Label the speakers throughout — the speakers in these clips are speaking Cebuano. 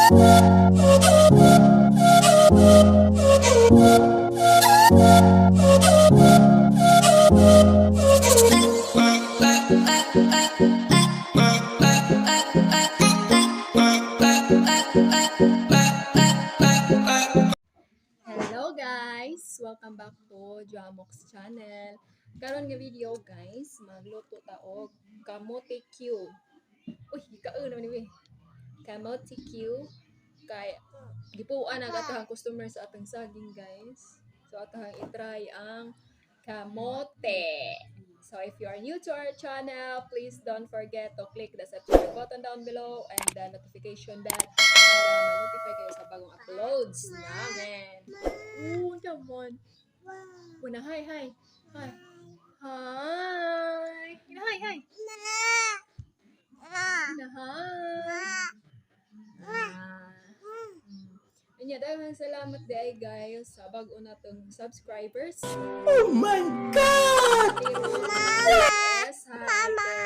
Speaker 1: Hello guys! Welcome back to Jamox channel. Karon nga video guys, magluto ta og kamote Q. Uy, gikaon naman ni we. Kamote Q kay gipuan na atong customer sa atong saging, guys. So atong i-try ang kamote. So if you are new to our channel, please don't forget to click the subscribe button down below and the notification bell para ma-notify kayo sa bagong uploads namin. Ooh, naman. Una, hi, hi. Hi. Hi. Ina, hi, hi. Ina, hi. Ah. Inya, daghang salamat diay guys sa bag-o natong subscribers.
Speaker 2: Oh my God!
Speaker 1: Yes, hi. Mama.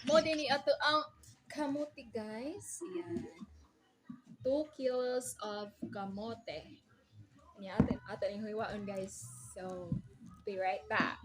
Speaker 1: Mo din ni ato ang kamote, guys. Ayan. 2 kilos of kamote. Niya atin ato ning hiwaon, guys. So, be right back.